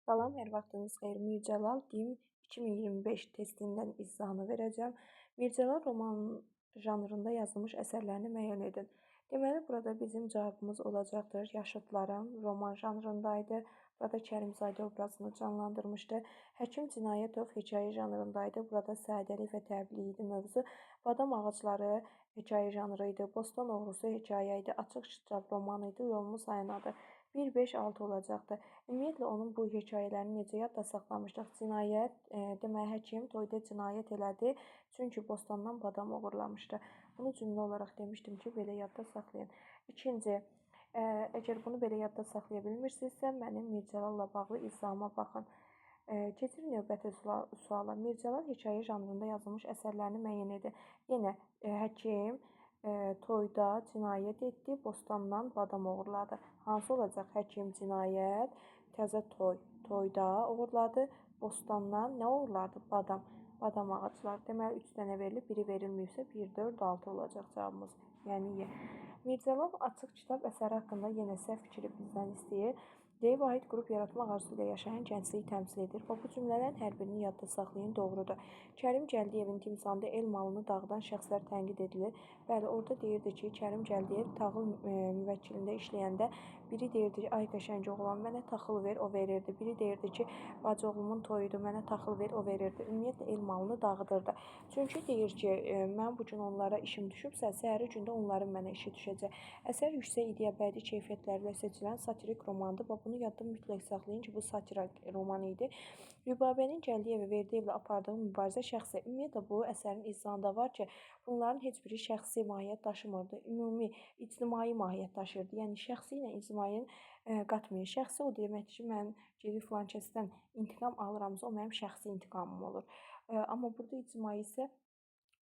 Salam, hər vaxtınız xeyir. Mir Cəlal DİM 2025 testindən izahını verəcəm. Mir Cəlal roman janrında yazılmış əsərlərini müəyyən edin. Deməli, burada bizim cavabımız olacaqdır. Yaşıdlarım roman janrındaydı. Burada Kərimzadə obrazını canlandırmışdı. Həkim Cinayətov hekayə janrındaydı. Burada sadəlik və təbliğ idi mövzu. Badam ağacları hekayə janrı idi. Bostan oğrusu hekayə idi. Açıq kitab romanı idi. Yolumuz Aynadır. 1, 5, 6 olacaqdı. Ümumiyyətlə, onun bu hekayələrini necə yadda saxlamışdıq? Cinayət, deməli, həkim toyda cinayət elədi, çünki bostandan badam oğurlamışdı. Bunu cümlə olaraq demişdim ki, belə yadda saxlayın. İkinci, əgər bunu belə yadda saxlaya bilmirsinizsə, mənim Mir Cəlalla bağlı izahıma baxın. Keçirik növbəti suala. Mir Cəlal hekayə janrında yazılmış əsərlərini müəyyən edin. Yenə həkim toyda cinayət etdi, bostandan badam oğurladı. Hansı olacaq? Həkim cinayət, təzə toy, toyda oğurladı, bostandan nə oğurladı? Badam, badam ağacları. Deməli, 3 dənə verilib, biri verilməyibsə 1, 4, 6 olacaq cavabımız. Yəni Y. Mir Cəlal açıq kitab əsəri haqqında yenə səhv fikri bizdən istəyir. Deyir, vahid qrup yaratmaq arzusu ilə yaşayan gəncliyi təmsil edir. Bax, bu cümlələrin hər birini yadda saxlayın, doğrudur. Kərim Gəldiyevin timsalında el malını dağıdan şəxslər tənqid edilir. Bəli, orada deyirdi ki, Kərim Gəldiyev taxıl müvəkkilində işləyəndə biri deyirdi ki, ay qəşəng oğlan, mənə taxıl ver, o verirdi. Biri deyirdi ki, bacı oğlumun toyudur, mənə taxıl ver, o verirdi. Ümumiyyətlə, el malını dağıdırdı. Çünki deyir ki, mən bu gün onlara işim düşübsə, səhəri gündə onların mənə işi düşəcək. Əsər yüksək ideya bədii keyfiyyətlərlə seçilən satirik romandır. Bax, bunu yadda mütləq saxlayın ki, bu satira romanı idi. Rübabənin Gəldiyevə Verdiyevlə apardığı mübarizə şəxsi. Ümumiyyətlə, bu əsərin izahında var ki, bunların heç biri şəxsi mahiyyət daşımırdı. Ümumi, ictimai mahiyyət daşıyırdı. Yəni, şəxsi ilə ictimaini qatmayın. Şəxsi o deməkdir ki, mən gedib filan kəsdən intiqam alıramsa, o mənim şəxsi intiqamım olur. Amma burada ictimai isə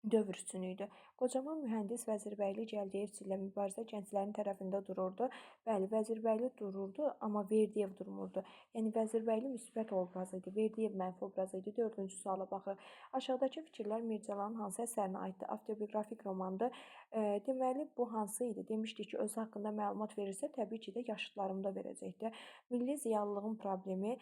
dövr üçün idi. Qocaman mühəndis Vəzirbəyli Gəldiyevçi ilə mübarizə gənclərin tərəfində dururdu. Bəli, Vəzirbəyli dururdu, amma Verdiyev durmurdu. Yəni, Vəzirbəyli müsbət obraz idi, Verdiyev mənfi obraz idi. Dördüncü suala baxırıq. Aşağıdakı fikirlər Mir Cəlalın hansı əsərinə aiddir? Avtobioqrafik romandır. Deməli, bu hansı idi? Demişdik ki, özü haqqında məlumat verirsə, təbii ki də yaşıdlarımda verəcəkdir. Milli ziyalılığın problemi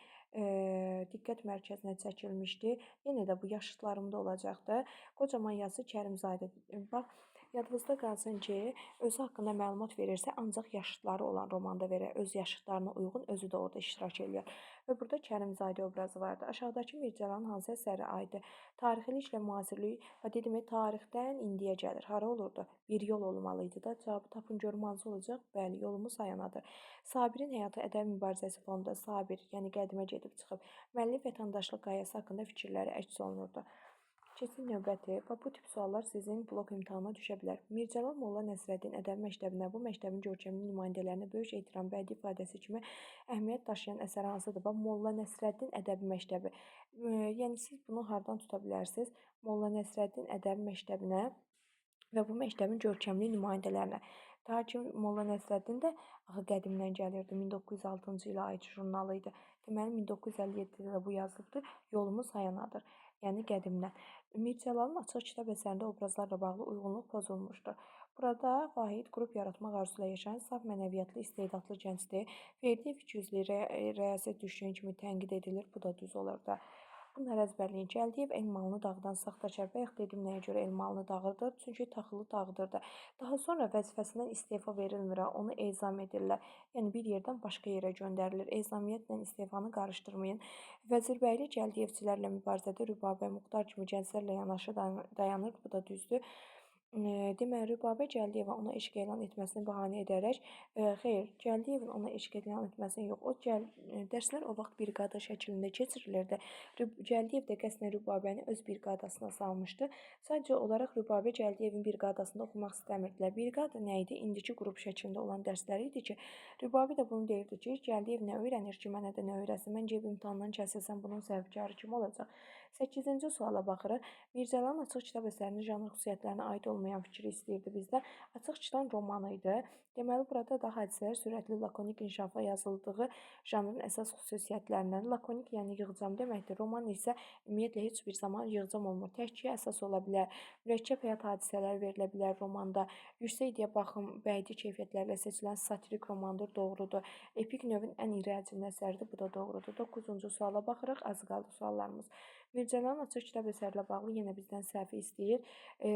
diqqət mərkəzinə çəkilmişdi. Yenə də bu yaşıdlarımda olacaqdı. Qocaman yazı Kərimzadə. Bax, yadınızda qalsın ki, özü haqqında məlumat verirsə, ancaq yaşıdları olan romanda verər. Öz yaşıdlarına uyğun özü də orada iştirak eləyər. Və burada Kərimzadə obrazı vardı. Aşağıdakı Mir Cəlalın hansı əsərə aiddir? Tarixiliklə müasirlik və dedim, tarixdən indiyə gəlir. Hara olurdu? Bir yol olmalı idi da. Cavabı tapın görüm hansı olacaq? Bəli, yolumuz Ayanadır. Sabirin həyatı ədəbi mübarizəsi fonunda Sabir, yəni qədimə gedib çıxıb. Müəllif vətəndaşlıq qayəsi haqqında fikirləri əks olunurdu. Keçin növbəti və bu tip suallar sizin blok imtahanına düşə bilər. Mir Cəlal Molla Nəsrəddin Ədəbi Məktəbinə, bu məktəbin görkəmli nümayəndələrinə böyük ehtiram bədii ifadəsi kimi əhəmiyyət daşıyan əsər hansıdır? Bax, Molla Nəsrəddin Ədəbi Məktəbi. Yəni siz bunu hardan tuta bilərsiniz? Molla Nəsrəddin Ədəbi Məktəbinə və bu məktəbin görkəmli nümayəndələrinə. Ta ki, Molla Nəsrəddin də axı qədimdən gəlirdi. 1906-cı ilə aid jurnalı idi. Deməli, 1957-də də bu yazılıbdır. Yolumuz Ayanadır. Yəni qədimdən. Mir Cəlalın açıq kitab əsərində obrazlarla bağlı uyğunluq pozulmuşdur. Burada vahid qrup yaratmaq arzusu ilə yaşayan saf mənəviyyatlı, istedadlı gəncdir. Verdiyev ikiyüzlü rəyasət düşkünü kimi tənqid edilir. Bu da düz olur da. Bunları əzbərləyin. Gəldiyev el malını dağıdan saxtaçar. Bayaq dedim nəyə görə el malını dağıdır? Çünki taxılı dağıdırdı. Daha sonra vəzifəsindən istefa verilmir, onu ezam edirlər. Yəni bir yerdən başqa yerə göndərilir. Ezamiyyətlə istefanı qarışdırmayın. Vəzirbəyli Gəldiyevçilərlə mübarizədə Rübabə, Muxtar kimi gənclərlə yanaşı dayanır. Bu da düzdür. Deməli, Rübabə Gəldiyeva ona eşq elan etməsini bəhanə edərək, xeyr, Gəldiyevin ona eşq elan etməsini yox, o dərslər o vaxt briqada şəklində keçirilirdi. Gəldiyev də qəsdən Rübabəni öz briqadasına salmışdı. Sadəcə olaraq Rübabə Gəldiyevin briqadasında oxumaq istəmirdilər. Briqada nə idi? İndiki qrup şəklində olan dərsləri idi ki, Rübabə də bunu deyirdi ki, Gəldiyev nə öyrənir ki, mənə də nə öyrətsin? Mən gedib imtahandan kəsilsəm, bunun səbəbkarı kim olacaq? 8-ci suala baxırıq. Mir Cəlalın açıq kitab əsərinin janr xüsusiyyətlərinə aid olmayan olmayan fikri istəyirdi bizdən. Açıq kitab romanı idi. Deməli, burada da hadisələr sürətli lakonik inkişafa yazıldığı janrın əsas xüsusiyyətlərindən. Lakonik, yəni yığcam deməkdir. Roman isə ümumiyyətlə heç bir zaman yığcam olmur. Təhkiyə əsas ola bilər. Mürəkkəb həyat hadisələri verilə bilər romanda. Yüksək ideya baxım, bədii keyfiyyətlərlə seçilən satirik romandır, doğrudur. Epik növün ən irəlicil əsəridir, bu da doğrudur. 9-cu suala baxırıq, az qaldı suallarımız. Mirzəlalın Açıq kitab əsəri ilə bağlı yenə bizdən səhvi istəyir.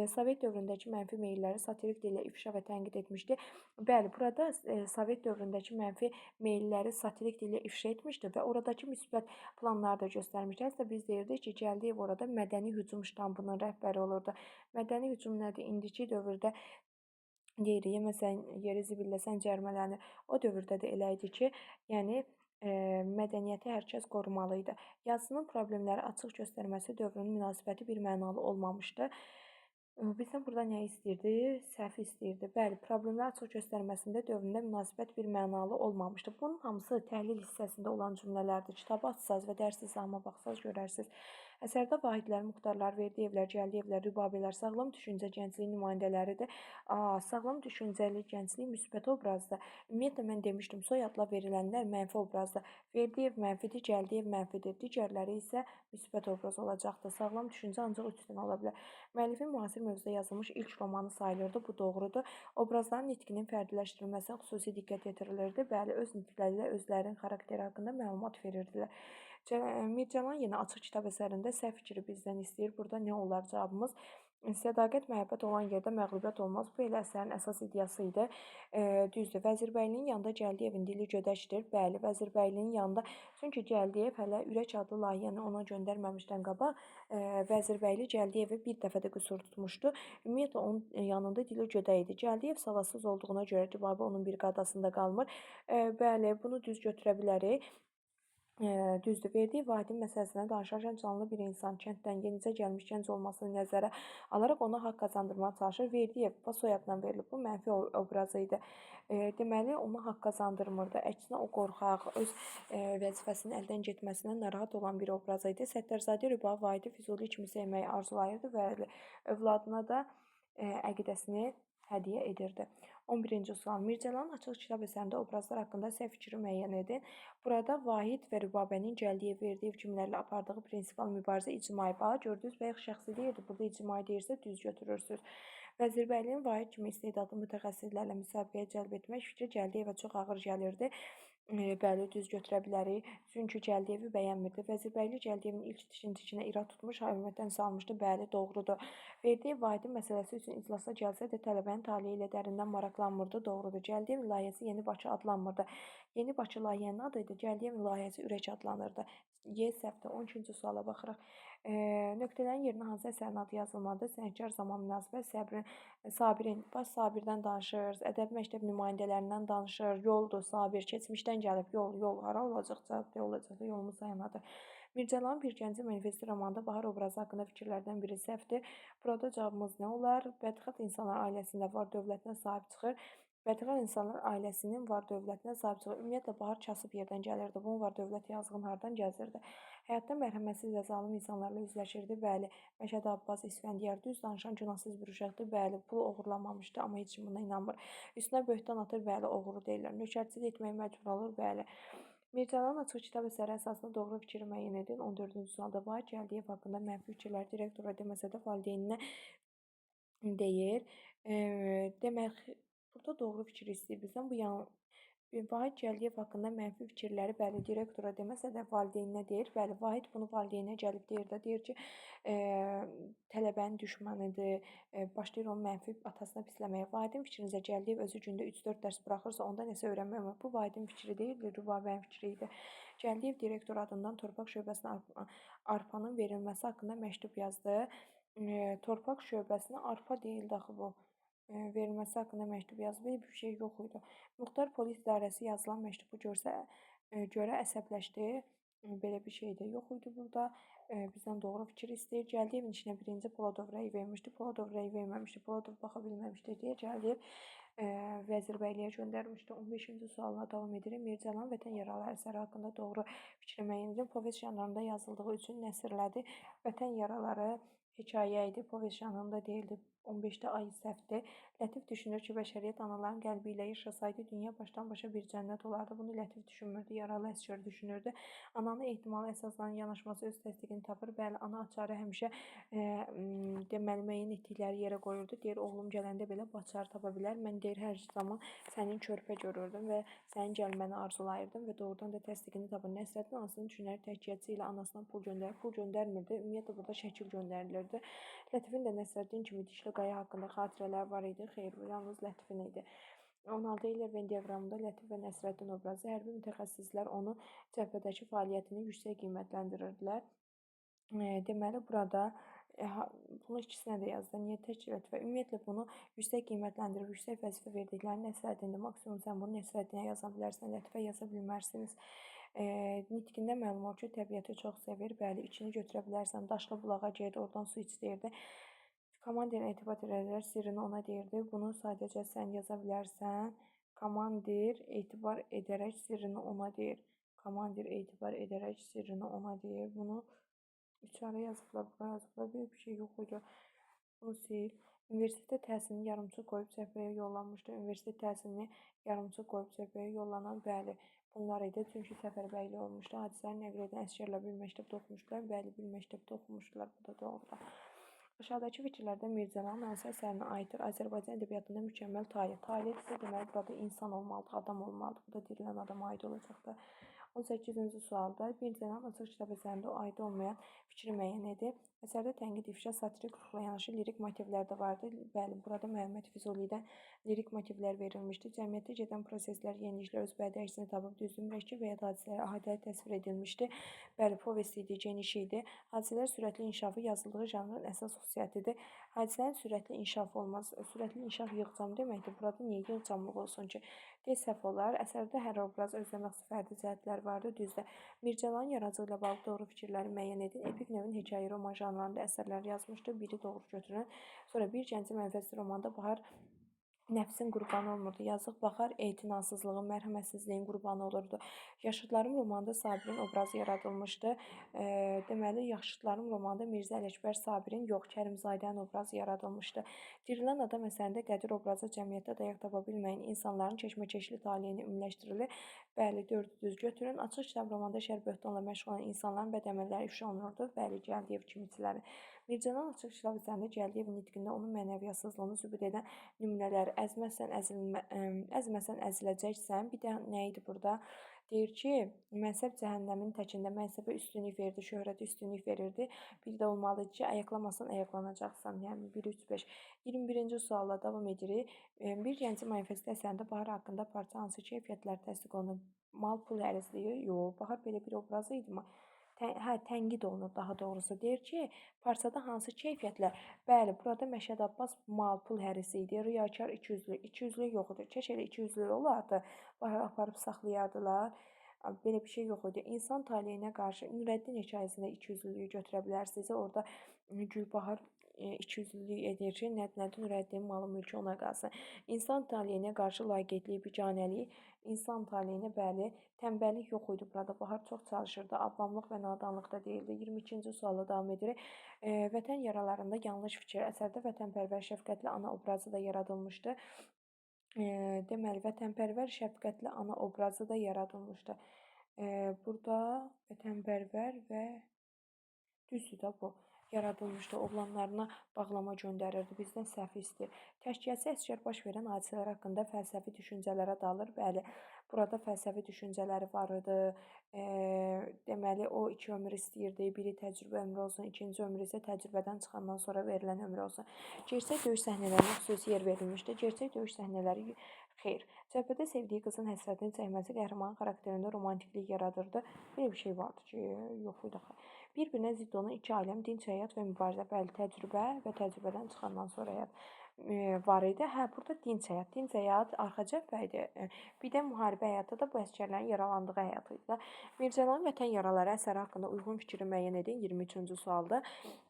Sovet dövründəki mənfi meyilləri satirik dillə ifşa və tənqid etmişdi. Bəli, burada Sovet dövründəki mənfi meyilləri satirik dillə ifşa etmişdi və oradakı müsbət planları da göstərmişdi. Hətta biz deyirdik ki, Gəldiyev orada mədəni hücum ştampının rəhbəri olurdu. Mədəni hücum nədir? İndiki dövrdə deyirik, yeməsən, yeri zibilləsən cərimələnir. O dövrdə də elə idi ki, yəni mədəniyyəti hər kəs qorumalı idi. Yazının problemləri açıq göstərməsi dövrünün münasibəti bir mənalı olmamışdı. Bizdən burada nə istəyirdi? Səhvi istəyirdi. Bəli, problemləri açıq göstərməsində dövründə münasibət bir mənalı olmamışdı. Bunun hamısı təhlil hissəsində olan cümlələrdir. Kitabı açsaz və dərs nizamına baxsaz görərsiniz. Əsərdə vahidlər, muxtarlar, Verdiyevlər, Gəldiyevlər, Rübabələr sağlam düşüncə gəncliyi nümayəndələridir. Sağlam düşüncəli gənclik müsbət obrazdır. Ümumiyyətlə mən demişdim, soyadla verilənlər mənfi obrazdır. Verdiyev mənfidir, Gəldiyev mənfidir. Digərləri isə müsbət obraz olacaqdır. Sağlam düşüncə ancaq 3 dənə ola bilər. Müəllifin müasir mövzuda yazılmış ilk romanı sayılırdı. Bu doğrudur. Obrazların nitqinin fərdiləşdirilməsinə xüsusi diqqət yetirilirdi. Bəli, öz nitqləri ilə özlərinin xarakteri haqqında məlumat verirdilər. Mircəlan yenə Açıq kitab əsərində səhv fikri bizdən istəyir. Burada nə olar cavabımız? Sədaqət, məhəbbət olan yerdə məğlubiyyət olmaz. Bu elə əsərin əsas ideyası idi. Düzdür. Vəzirbəylinin yanında Gəldiyevin dili gödəkdir. Bəli, Vəzirbəylinin yanında. Çünki Gəldiyev hələ Ürək adlı layihəni ona göndərməmişdən qabaq Vəzirbəyli Gəldiyevi bir dəfə də qüsur tutmuşdu. Ümumiyyətlə onun yanında dili gödək idi. Gəldiyev savadsız olduğuna görə Rübabə onun bir qadasında qalmır. Bəli, bunu düz götürə bilərik. Düzdür, verdiyi Vahidin məsələsinə danışarkən canlı bir insan kənddən yenicə gəlmiş gənc olmasını nəzərə alaraq ona haqq qazandırmağa çalışır. Verdiyev bu soyadla verilib, bu mənfi obrazı idi. Deməli, ona haqq qazandırmırdı. Əksinə, o qorxaq, öz vəzifəsinin əldən getməsinə narahat olan bir obraz idi. Səttarzadə Rübabə Vahidi Füzuli kimi sevməyi arzulayırdı və övladına da əqidəsini hədiyyə edirdi. 11-ci sual. Mirzəlalın Açıq kitab əsərində obrazlar haqqında səhv fikri müəyyən edin. Burada Vahid və Rübabənin Gəldiyev, Verdiyev kimlərlə apardığı prinsipial mübarizə ictimai. Bax, gördünüz, bayaq şəxsi deyirdi. Burada ictimai deyirsə düz götürürsünüz. Vəzirbəylinin Vahid kimi istedadlı mütəxəssislərlə müsabiqəyə cəlb etmək fikri Gəldiyevə çox ağır gəlirdi. Bəli, düz götürə bilərik. Çünki Gəldiyevi bəyənmirdi. Vəzirbəyli Gəldiyevin ilk tikintisinə irad tutmuş, hörmətdən salmışdı. Bəli, doğrudur. Verdiyev Vahidin məsələsi üçün iclasa gəlsə də tələbənin taleyi ilə dərindən maraqlanmırdı. Doğrudur. Gəldiyev layihəsi Yeni Bakı adlanmırdı. Yeni Bakı layihənin adı idi. Gəldiyev layihəsi Ürək adlanırdı. Y səhvdir. 12-ci suala baxırıq. Nöqtələrin yerinə hansı əsərin adı yazılmalıdır? Sənətkar zaman münasibət, səbrin, Sabirin. Bax, Sabirdən danışır, ədəbi məktəb nümayəndələrindən danışır. Yoldur, Sabir, keçmişdən gəlib, yol, yol, hara olacaq, cavab nə olacaq, yolumuz dayanmadı. Mirzəlalın Bir Gəncin Manifesti romanında Bahar obrazı haqqında fikirlərdən biri səhvdir. Burada cavabımız nə olar? Bədxətt insanlar ailəsində var dövlətinə sahib çıxır. Bədxətt insanlar ailəsinin var dövlətinə sahib çıxır. Ümumiyyətlə, Bahar kasıb yerdən gəlirdi. Bunun var dövlət yazığın hardan gəzirdi? Həyatda mərhəmətsiz və zalım insanlarla üzləşirdi. Bəli, Məşədi Abbas İsfəndiyar düz danışan günahsız bir uşaqdır. Bəli, pul oğurlamamışdı, amma heç kim buna inanmır. Üstünə böhtan atır, bəli, oğru deyirlər. Nökərçilik etməyə məcbur olur, bəli. Mirzəlalın Açıq kitab əsəri əsasında doğru fikri müəyyən edin. 14-cü sualda Vahid Gəldiyev haqqında mənfi fikirləri direktora deməsə də valideyninə deyir. Demək, burada doğru fikir istəyir bizdən. Bu yan Vahid Gəldiyev haqqında mənfi fikirləri bəli direktora deməsə də valideyninə deyir. Bəli, Vahid bunu valideyninə gəlib deyir də, deyir ki, tələbənin düşmənidir, başlayır onu mənfi atasına pisləməyə. Vahidin fikrincə Gəldiyev özü gündə 3-4 dərs buraxırsa, onda nəsə öyrənmək olmur. Bu Vahidin fikri deyildi, Rübabənin fikri idi. Gəldiyev direktor adından torpaq şöbəsinə arpanın verilməsi haqqında məktub yazdı. Torpaq şöbəsinə arpa deyildi axı bu. Verilməsi haqqında məktub yazdı. Belə bir şey yox idi. Muxtar polis idarəsi yazılan məktubu görə əsəbləşdi. Belə bir şey də yox idi burada. Bizdən doğru fikir istəyir. Gəldiyevin işinə birinci Poladov rəy vermişdi. Poladov rəy verməmişdi. Poladov baxa bilməmişdi deyə Gəldiyev Vəzirbəyliyə göndərmişdi. 15-ci sualına davam edirik. Mirzəlalın Vətən Yaraları əsəri haqqında doğru fikri müəyyən edin. Povest janrında yazıldığı üçün nəsrlədi. Vətən Yaraları hekayə idi, povest janrında deyildi. 15-də ayı səhvdir. Lətif düşünür ki, bəşəriyyət anaların qəlbi ilə yaşasaydı, dünya başdan başa bir cənnət olardı. Bunu Lətif düşünmürdü, yaralı əsgər düşünürdü. Ananın ehtimala əsaslanan yanaşması öz təsdiqini tapır. Bəli, ana açarı həmişə deməli, müəyyən etdikləri yerə qoyurdu. Deyir, oğlum gələndə belə bu açarı tapa bilər. Mən deyir, hər zaman sənin körpə görürdüm və sənin gəlməni arzulayırdım və doğrudan da təsdiqini tapır. Nəsrəddin anasını düşünər, təkiyyəçi ilə anasına pul göndərir. Pul göndərmirdi. Ümumiyyətlə, burada şəkil göndərilirdi. Lətifin də Nəsrəddin kimi dişli qaya haqqında xatirələr var idi. Xeyr, bu yalnız Lətifin idi. 16 Eyler Venn diaqramında Lətif və Nəsrəddin obrazı. Hərbi mütəxəssislər onun cəbhədəki fəaliyyətini yüksək qiymətləndirirdilər. Deməli, burada bunu ikisinə də yazdı. Niyə tək Lətifə? Ümumiyyətlə, bunu yüksək qiymətləndirib, yüksək vəzifə verdikləri Nəsrəddindir. Maksimum sən bunu Nəsrəddinə yaza bilərsən, Lətifə yaza bilmərsiniz. Nitqində məlum olur ki, təbiəti çox sevir. Bəli, içini götürə bilərsən, daşlı bulağa get, oradan su iç deyirdi. Komandir etibar edərək sirrini ona deyirdi. Bunu sadəcə sən yaza bilərsən. Komandir etibar edərək sirrini ona deyir. Komandir etibar edərək sirrini ona deyir. Bunu üç ara yazıblar, bura yazıblar. Belə bir şey yox idi. Bunu sil. Universitetdə təhsilini yarımçıq qoyub cəbhəyə yollanmışdı. Universitet təhsilini yarımçıq qoyub cəbhəyə yollanan, bəli, bunlar idi. Çünki səfərbərlik olmuşdu. Hadisəni nəql edən əsgərlər bir məktəbdə oxumuşdular. Bəli, bir məktəbdə oxumuşdular. Bu da doğrudur. Aşağıdakı fikirlərdə Mirzəlalın hansı əsərinə aiddir? Azərbaycan ədəbiyyatında mükəmməl talih. Talih isə deməli, burada insan olmalıdır, adam olmalıdır. Bu da dirilən adama aid olacaqdır. 18-ci sualda Mirzəlalın Açıq kitab əsərində aid olmayan fikri müəyyən edir. Əsərdə tənqid, ifşa, satirik ruhla yanaşı lirik motivlər də vardı. Bəli, burada Məhəmməd Füzulidən lirik motivlər verilmişdi. Cəmiyyətdə gedan proseslər, yeniliklər öz bədii əksini tapıb, düzdür, mürəkkəb həyat hadisələri ahadəli təsvir edilmişdi. Bəli, povest idi, geniş idi. Hadisələr sürətli inkişafı yazıldığı janrın əsas xüsusiyyətidir. Hadisələrin sürətli inkişafı olmaz. Sürətli inkişaf yığcam deməkdir. Burada niyə yığcamlıq olsun ki? D səhv olar. Əsərdə hər obraz özünə məxsus fərdi cəhətlər vardı. Düzdür. Mirzəlalın yaradıcılığı ilə bağlı doğru fikirləri müəyyən edin. Epik növün hekayə, roman janrlarında əsərlər yazmışdı. Biri doğru götürün. Sonra Bir Gəncin Mənfəsi romanda Bahar nəfsin qurbanı olmurdu. Yazıq Bahar etinasızlığın, mərhəmətsizliyin qurbanı olurdu. Yaşıdlarım romanda Sabirin obrazı yaradılmışdı. Deməli, Yaşıdlarım romanda Mirzə Ələkbər Sabirin, yox, Kərimzadənin obrazı yaradılmışdı. Dirilən adam əsərində Qədir obrazı cəmiyyətdə dayaq tapa bilməyən insanların keşməkeşli taleyini ümumiləşdirilir. Bəli, dördü düz götürün. Açıq kitab romanda şər böhtanla məşğul olan insanların bəd əməlləri ifşa olunurdu. Bəli, Gəldiyev kimiçiləri. Mirzənin Açıq kitab əsərində Gəldiyev nitqində onun mənəviyyətsizliyini sübut edən nümunələr əzməsən, əzməsən əziləcəksən. Bir də nə idi burada? Deyir ki, mənsəb cəhənnəmin təkində mənsəbə üstünlük verirdi, şöhrətə üstünlük verirdi. Bir də olmalıdır ki, ayaqlamasan ayaqlanacaqsan. Yəni 1, 3, 5. 21-ci sualla davam edirik. Bir Gəncin Manifesti əsərində Bahar haqqında parça hansı keyfiyyətlər təsdiq olunur? Mal, pul hərisliyi? Yox, Bahar belə bir obrazı idimi? Tənqid olunur daha doğrusu. Deyir ki, parçada hansı keyfiyyətlər? Bəli, burada Məşəd Abbas mal, pul hərisi idi. Riyakar, ikiyüzlü. İkiyüzlü yox idi. Keş elə ikiyüzlü olardı. Bahar aparıb saxlayardılar. Belə bir şey yox idi. İnsan taleyinə qarşı Nurəddin hekayəsində ikiyüzlülüyü götürə bilərsiniz. Orada Gülbahar ikiyüzlülük edir ki, nədir Nurəddinin malı mülkü ona qalsın. İnsan taleyinə qarşı laqeydlik, biganəlik, insan taleyinə bəli, tənbəllik yox idi burada. Bahar çox çalışırdı, avamlıq və nadanlıq da deyildi. 22-ci sualla davam edirik. Vətən yaralarında yanlış fikir. Əsərdə vətənpərvər, şəfqətli ana obrazı da yaradılmışdı. Deməli, vətənpərvər, şəfqətli ana obrazı da yaradılmışdı. Burada vətənpərvər və düzdür də bu. Yaradılmışdı. Oğlanlarına bağlama göndərirdi. Bizdən səhv istəyir. Təşkilatçı əsgər baş verən hadisələr haqqında fəlsəfi düşüncələrə dalır. Bəli, burada fəlsəfi düşüncələri var idi. Deməli, o iki ömür istəyirdi. Biri təcrübə ömrü olsun, ikinci ömrü isə təcrübədən çıxandan sonra verilən ömrü olsun. Gerçək döyüş səhnələrinə xüsusi yer verilmişdi. Gerçək döyüş səhnələri xeyr. Cəbhədə sevdiyi qızın həsrətini çəkməsi qəhrəmanın xarakterində romantiklik yaradırdı. Belə bir şey vardı ki, yox idi axı. Bir-birinə zidd olan iki aləm, dinc həyat və mübarizə. Bəli, təcrübə və təcrübədən çıxandan sonra həyat. Var idi. Hə, burada dinc həyat. Dinc həyat arxa cəbhə idi. Bir də müharibə həyatı da bu əsgərlərin yaralandığı həyat idi da. Mirzəların Vətən yaraları əsəri haqqında uyğun fikri müəyyən edin. 23-cü sualda.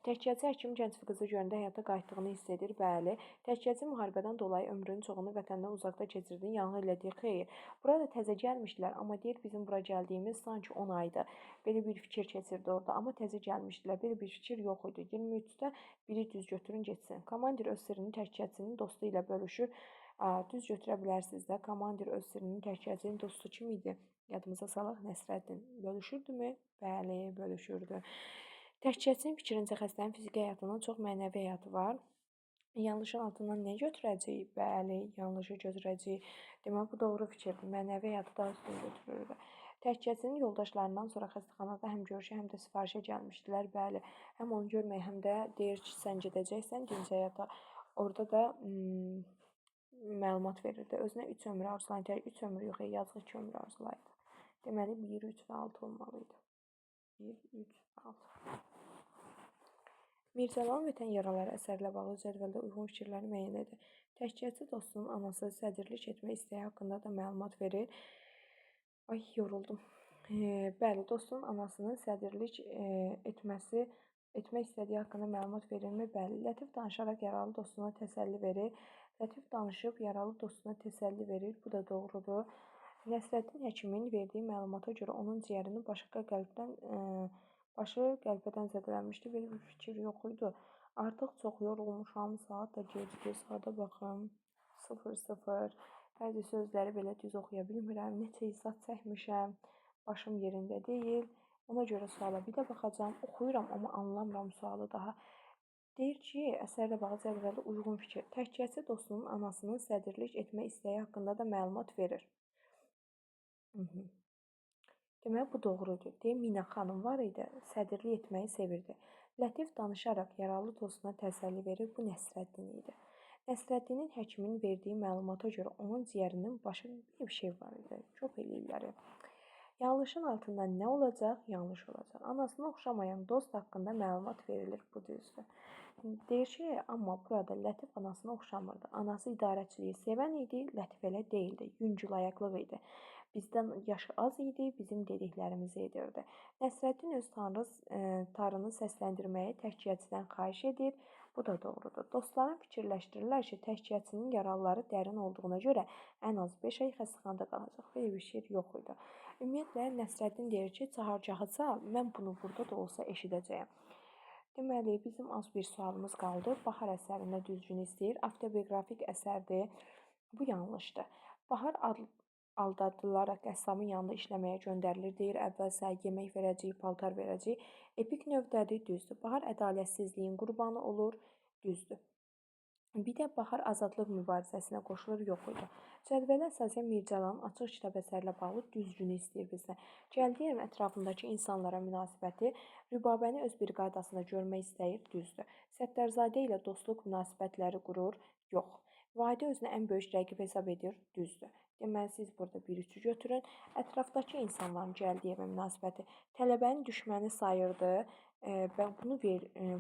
Təhkiyəçi həkim gənc qızı görəndə həyata qayıtdığını hiss edir. Bəli. Təhkiyəçi müharibədən dolayı ömrünün çoxunu vətəndən uzaqda keçirdiyini yanğı ilə deyir. Xeyr. Burada təzə gəlmişdilər, amma deyir bizim bura gəldiyimiz sanki 10 aydır. Belə bir fikir keçirdi orada, amma təzə gəlmişdilər. Belə bir fikir yox idi. 23-də biri düz götürün getsin. Komandir öz sirrini təhkiyəçinin dostu ilə bölüşür. Düz götürə bilərsiniz də. Komandir öz sirrini təhkiyəçinin dostu kim idi? Yadımıza salaq, Nəsrəddin. Bölüşürdümü? Bəli, bölüşürdü. Təhkiyəçinin fikrincə xəstənin fiziki həyatından çox mənəvi həyatı var. Yanlışın altından nə götürəcəyik? Bəli, yanlışı götürəcəyik. Deməli, bu doğru fikirdir. Mənəvi həyatı daha üstün götürürdü. Təhkiyəçinin yoldaşlarından sonra xəstəxanada həm görüşə, həm də sifarişə gəlmişdilər. Bəli, həm onu görməyə, həm də deyir ki, sən gedəcəksən dinc həyata. Orada da məlumat verirdi. Özünə 3 ömür arzulayır. 3 ömür yox, yazıq 2 ömür arzulayırdı. Deməli, 1, 3 və 6 olmalı idi. 1, 3, 6. Mirzəların Vətən yaraları əsərlə bağlı cədvəldə uyğun fikirləri müəyyən edir. Təhkiyəçi dostunun anası sədrlik etmək istəyi haqqında da məlumat verir. Ay, yoruldum. Bəli, dostunun anasının sədrlik etmək istədiyi haqqında məlumat verilmi? Bəli. Lətif danışaraq yaralı dostuna təsəlli verir. Lətif danışıb yaralı dostuna təsəlli verir. Bu da doğrudur. Nəsrəddin həkimin verdiyi məlumata görə onun ciyərinin başı qəlpədən zədələnmişdi. Belə bir fikir yox idi. Artıq çox yorulmuşam. Saat da gecdir. Saata baxım. 00. Bəzi sözləri belə düz oxuya bilmirəm. Neçə izah çəkmişəm. Başım yerində deyil. Ona görə suala bir də baxacağam. Oxuyuram, amma anlamıram sualı daha. Deyir ki, əsərlə bağlı cədvəldə uyğun fikir. Təhkiyəçi dostunun anasının sədrlik etmək istəyi haqqında da məlumat verir. Deməli, bu doğrudur. Deyir, Mina xanım var idi, sədrlik etməyi sevirdi. Lətif danışaraq yaralı dostuna təsəlli verir. Bu Nəsrəddin idi. Nəsrəddinin həkimin verdiyi məlumata görə onun ciyərinin başı bir şey var idi. Çox eləyirlər. Yanlışın altından nə olacaq? Yanlış olacaq. Anasına oxşamayan dost haqqında məlumat verilir. Bu düzdür. Deyir ki, amma burada Lətif anasına oxşamırdı. Anası idarəçiliyi sevən idi, Lətif elə deyildi. Yüngül ayaqlıq idi. Bizdən yaşı az idi, bizim dediklərimizi edirdi. Nəsrəddin öz tarını səsləndirməyi təhkiyəçidən xahiş edir. Bu da doğrudur. Dostların fikirləşdirirlər ki, təhkiyəçinin yaraları dərin olduğuna görə ən az 5 ay xəstəxanada qalacaq. Belə bir şey yox idi. Ümumiyyətlə, Nəsrəddin deyir ki, çahargahı çal, mən bunu burada da olsa eşidəcəyəm. Deməli, bizim az bir sualımız qaldı. Bahar əsərində düzgün istəyir. Avtobioqrafik əsərdir. Bu yanlışdır. Bahar aldadılaraq qəssabın yanında işləməyə göndərilir. Deyir, əvvəl sənə yemək verəcəyik, paltar verəcəyik. Epik növdədir, düzdür. Bahar ədalətsizliyin qurbanı olur, düzdür. Bir də Bahar azadlıq mübarizəsinə qoşulur, yox idi. Cədvələ əsasən Mirzəlalın açıq kitab əsərlə bağlı düzgünü istəyir bizdən. Gəldiyevin ətrafındakı insanlara münasibəti, Rübabəni öz briqadasında görmək istəyir, düzdür. Səttarzadə ilə dostluq münasibətləri qurur, yox. Vahidə özünə ən böyük rəqib hesab edir, düzdür. Deməli, siz burada 1-3-ü götürün. Ətrafdakı insanların Gəldiyevə münasibəti tələbənin düşməni sayırdı. Və bunu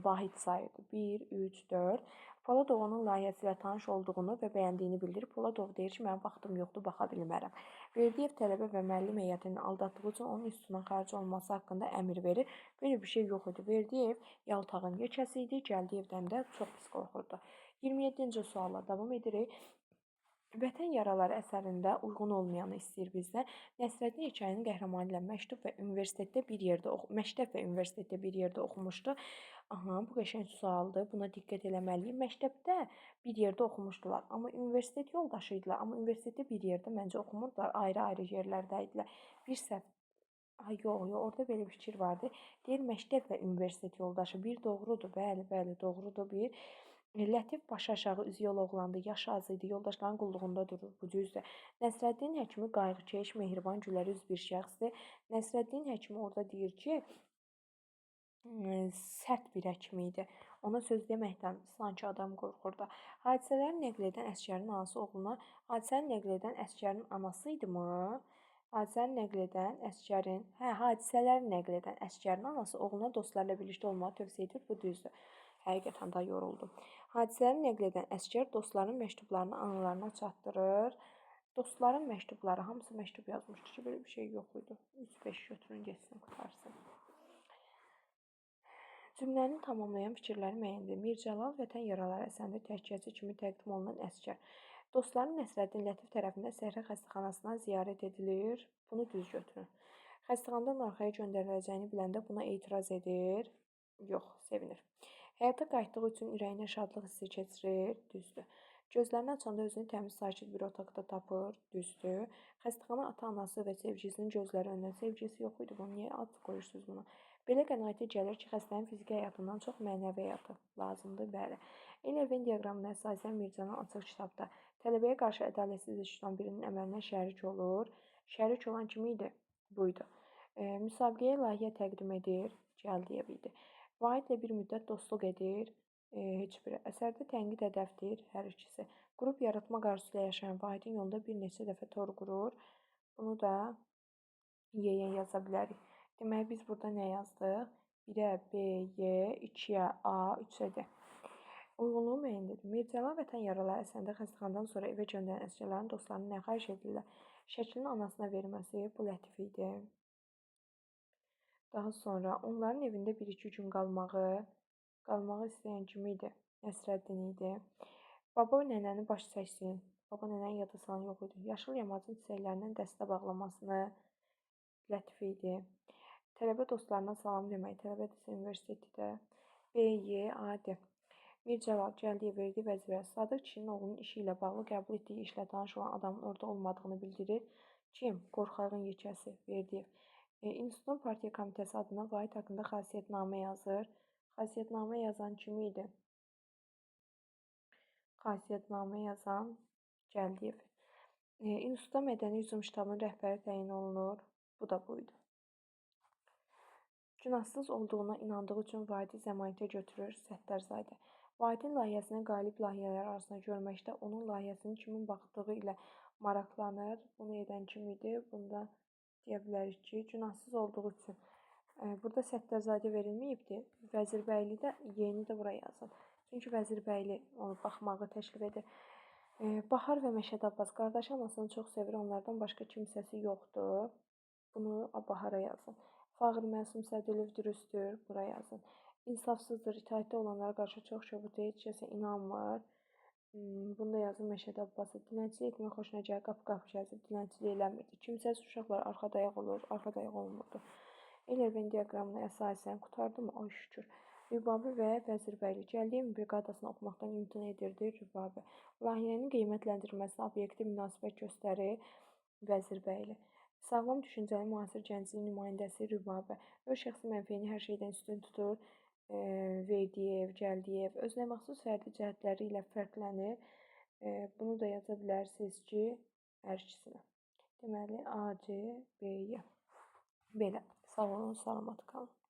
Vahid sayırdı. 1, 3, 4. Poladov onun layihəsi ilə tanış olduğunu və bəyəndiyini bildirir. Poladov deyir ki, mənim vaxtım yoxdur, baxa bilmərəm. Verdiyev tələbə və müəllim heyətini aldatdığı üçün onun institutundan xaric olması haqqında əmr verir. Belə bir şey yox idi. Verdiyev yaltağın yekəsi idi, Gəldiyevdən də çox pis qorxurdu. 27-ci sualla davam edirik. Vətən yaraları əsərində uyğun olmayanı istəyir bizdən. Nəsrəddin hekayənin qəhrəmanı ilə məktub və universitetdə bir yerdə məktəb və universitetdə bir yerdə oxumuşdu. Aha, bu qəşəng sualdır. Buna diqqət eləməliyik. Məktəbdə bir yerdə oxumuşdular, amma universitet yoldaşı idilər. Amma universitetdə bir yerdə məncə oxumurdular, ayrı-ayrı yerlərdə idilər. Bir səhv. Ay, yox, yox, orada belə bir fikir vardı. Deyir, məktəb və universitet yoldaşı. Bir doğrudur, bəli, bəli, doğrudur bir. Lətif başı aşağı üzü yol oğlandı, yaşı az idi, yoldaşların qulluğunda durur, bu düzdür. Nəsrəddin həkimi qayğıkeş, mehriban, gülərüz bir şəxsdir. Nəsrəddin həkimi orada deyir ki, sərt bir həkim idi. Ona söz deməkdən sanki adam qorxurdu. Hadisələri nəql edən əsgərin anası oğluna, hadisəni nəql edən əsgərin anası idimi? Hadisəni nəql edən əsgərin, hə, hadisələri nəql edən əsgərin anası oğluna dostlarla birlikdə olmağı tövsiyə edir, bu düzdür. Həqiqətən də yoruldu. Hadisələri nəql edən əsgər dostlarının məktublarını analarına çatdırır. Dostların məktubları, hamısı məktub yazmışdı ki, belə bir şey yox idi. 3-5 götürün, getsin, qurtarsın. Cümləni tamamlayan fikirləri müəyyən edin. Mir Cəlal Vətən Yaraları əsərində təkiyyəçi kimi təqdim olunan əsgər. Dostları Nəsrəddin Lətif tərəfindən səhra xəstəxanasına ziyarət edilir. Bunu düz götürün. Xəstəxanadan arxaya göndəriləcəyini biləndə buna etiraz edir. Yox, sevinir. Həyata qayıtdığı üçün ürəyinə şadlıq hissi keçirir. Düzdür. Gözlərini açanda özünü təmiz, sakit bir otaqda tapır. Düzdür. Xəstəxana ata-anası və sevgilisinin gözləri önündə. Sevgilisi yox idi bunun. Niyə ad qoyursunuz buna? Belə qənaətə gəlir ki, xəstənin fiziki həyatından çox mənəvi həyatı lazımdır. Bəli. Eyni Venn diaqramına əsasən Mirzənin açıq kitabda tələbəyə qarşı ədalətsizlik tutan birinin əməlinə şərik olur. Şərik olan kim idi? Bu idi. Müsabiqəyə layihə təqdim edir. Gəldiyev idi. Vahidlə bir müddət dostluq edir. Heç biri. Əsərdə tənqid hədəfdir. Hər ikisi. Qrup yaratmaq arzusu ilə yaşayan Vahidin yolunda bir neçə dəfə tor qurur. Bunu da Y-yə yaza bilərik. Deməli, biz burada nə yazdıq? 1-ə B, Y, 2-yə A, 3-ə D. Uyğunluğu müəyyən edin. Mir Cəlal Vətən Yaraları əsərində xəstəxanadan sonra evə göndərən əsgərlərin dostlarını nə xahiş edirlər? Şəklini anasına verməsi, bu Lətif idi. Daha sonra onların evində bir-iki gün qalmağı istəyən kim idi? Nəsrəddin idi. Baba nənəni baş çəksin. Baba nənəni yada salan yox idi. Yaşıl yamacın çiçəklərindən dəstə bağlamasını Lətif idi. Tələbə dostlarına salam demək. Tələbə desə universitetdə. B, Y, A, D. Mir Cəlal Gəldiyev verdiyi vəzifə. Sadıq kişinin oğlunun işi ilə bağlı qəbul etdiyi işlə tanış olan adamın orada olmadığını bildirir. Kim? Qorxağın yekəsi. Verdiyev. İnstitutun partiya komitəsi adına Vahid haqqında xasiyyətnamə yazır. Xasiyyətnamə yazan kim idi? Xasiyyətnamə yazan Gəldiyev. İnstitutda mədəni hücum ştabının rəhbəri təyin olunur. Bu da buydu. Günahsız olduğuna inandığı üçün Vahidi zəmanətə götürür Səttarzadə. Vahidin layihəsini qalib layihələr arasında görməkdə onun layihəsinin kimin baxdığı ilə maraqlanır. Bunu edən kim idi? Bunda deyə bilərik ki, günahsız olduğu üçün. Burada Səttarzadə verilməyibdir. Vəzirbəyli də Y-ni də bura yazın. Çünki Vəzirbəyli onu baxmağı təklif edir. Bahar və Məşəd Abbas qardaşı anasını çox sevir. Onlardan başqa kimsəsi yoxdur. Bunu Bahara yazın. Fağır Məsum Sədilov dürüsttür. Bura yazın. İnsafsızdır. İtaətdə olanlara qarşı çox kobuddur. Heç kəsə inanmır. Bunu da yazın Məşəd Abbası. Dilənçilik etmək xoşuna gəlir. Qapı-qapı gəzib dilənçilik eləmirdi. Kimsəsiz uşaqlar arxa dayaq olur. Arxa dayaq olmurdu. Eyler-Venn diaqramına əsasən qurtardı mı? Ay şükür. Rübabə və Vəzirbəyli Gəldiyev briqadasını oxumaqdan imtina edirdi. Rübabə. Layihənin qiymətləndirilməsinə obyektiv münasibət göstərir. Vəzirbəyli. Sağlam düşüncəli müasir gəncliyin nümayəndəsi Rübabə. Öz şəxsi mənfeyini hər şeydən üstün tutur. Verdiyev, Gəldiyev. Özünə məxsus fərdi cəhətləri ilə fərqlənir. Bunu da yaza bilərsiniz ki, hər ikisinə. Deməli, A, C, B, Y. Belə. Sağ olun, salamat qalın.